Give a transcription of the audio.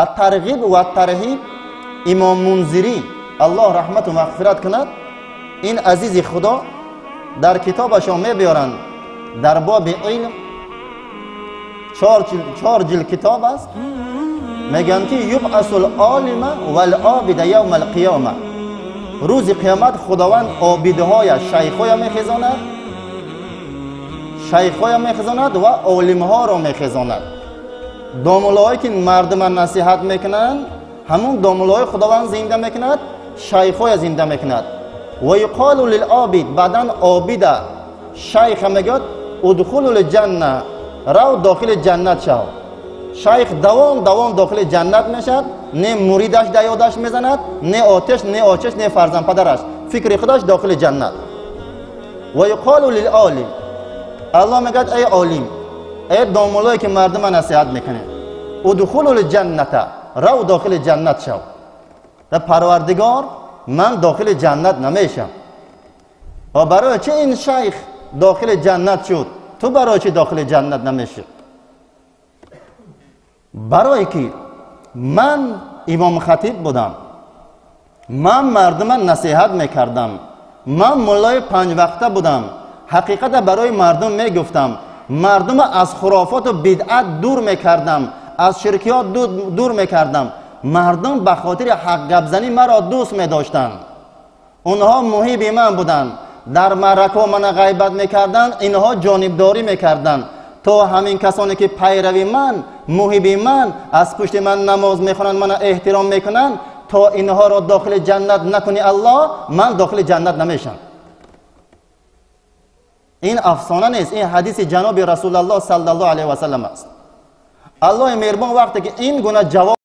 Ат-Тарғиб ва ат-Тарҳиб Имом Мунзирӣ, Аллоҳ раҳмату мағфират кунад, ин азизи Худо дар китобашон мебиёранд дар боби илм чор ҷилд китоб аст. Мегӯянд ки юбъасул олима вал обида явмал қиёма, рӯзи қиёмат Худованд обидҳоя, шайхҳоя мехезонад, шайхҳоя мехезонад ва олимҳоро мехезонад. Домуллоҳое ки мардума насиҳат мекунанд, ҳамун домуллоҳои Худованд зинда мекунад, шайхҳоя зинда мекунад. Ва юқолу лилобид, баъдан обида шайха мегӯяд удхулу лҷанна, рав дохили ҷаннат шав. Шайх давом давом дохили ҷаннат мешавад, не муридаш да ёдаш мезанад, не оташ, не очаш, не фарзандпадараш, фикри худаш дохили ҷаннат. Ва юқолу лилолим, Аллоҳ мегӯяд эй олим, эй домуллое ки мардума насиҳат мекунед, удхулу лҷанната, рав дохили ҷаннат шав. Ва Парвардигор, ман дохили ҷаннат намешам. Ва барои чи ин шайх дохили ҷаннат шуд, ту барои чи дохили ҷаннат намешӣ? Барое ки ман имом хатиб будам, ман мардума насиҳат мекардам, ман муллои панҷвақта будам, ҳақиқата барои мардум мегуфтам, мардума аз хурофоту бидъат дур мекардам, аз ширкиёт дур мекардам. Мардум ба хотири ҳақгапзанӣ маро дӯст медоштанд, онҳо муҳиби ман буданд, дар маъракаҳо мана ғайбат мекарданд, инҳо ҷонибдорӣ мекарданд. То ҳамин касоне ки пайрави ман, муҳиби ман, аз пушти ман намоз мехонанд, мана эҳтиром мекунанд, то инҳоро дохили ҷаннат накунӣ Аллоҳ, ман дохили ҷаннат намешам. Ин афсона нест, ин ҳадиси ҷаноби Расулаллоҳ саллаллоҳу алайҳи васаллам аст. Аллоҳи меҳрубон вақте ки ин гуна ҷавоб